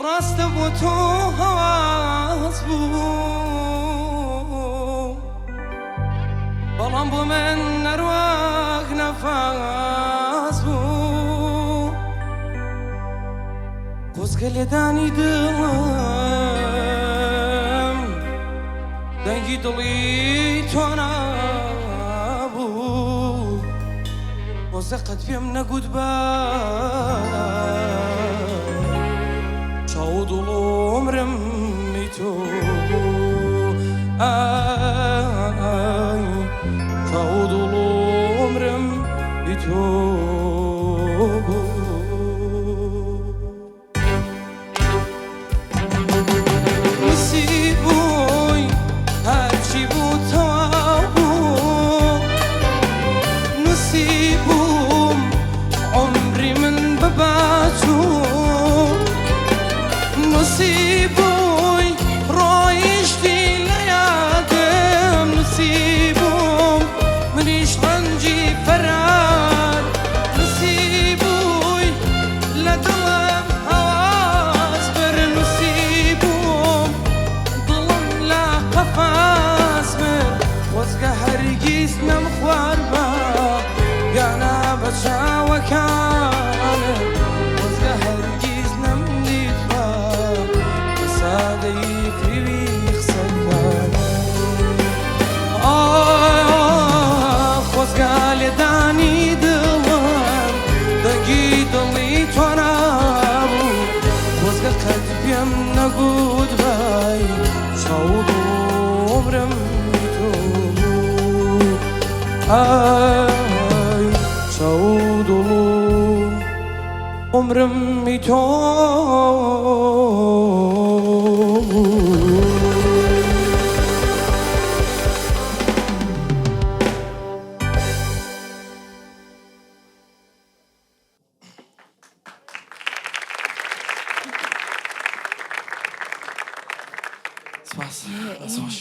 ڕاستە بۆ تۆ هەواز بوو بەڵام بۆ من نەرواک نەفاس بوو خۆزگە لێدانی دڵم دەنگی دڵی تۆ نابوو خۆزگە قەت پێم نەگوت بە چاو دڵ و عومرم ی تۆ بوو ئای چاو دڵ و عومرم ی تۆ بوو. نووسیبووی هەرچی بوو تەواو بوو نووسیبووم عومری من ببا چوو نووسیبووی ڕۆیشتی لە یادم نووسیبووم منیش ڕەنجی فەرار نووسیبووی لە دڵم هەواس بر نووسیبووم دڵم لە قەفەس بر خۆزگە هەرگیز نەمخواربا گانا بە چاوەکانت خۆزگە هەرگیز نەمدیتبا بە سادەیی فریوی قسەکانت ئاه خۆزگە لێدانی دڵم دەنگی دڵی تۆ نابوو خۆزگە قەت پێم نەگوت بای چاو عومرم تۆ بوو ئای چاو دڵ و عومرم تۆ بوو. سپاس. دەست خۆش.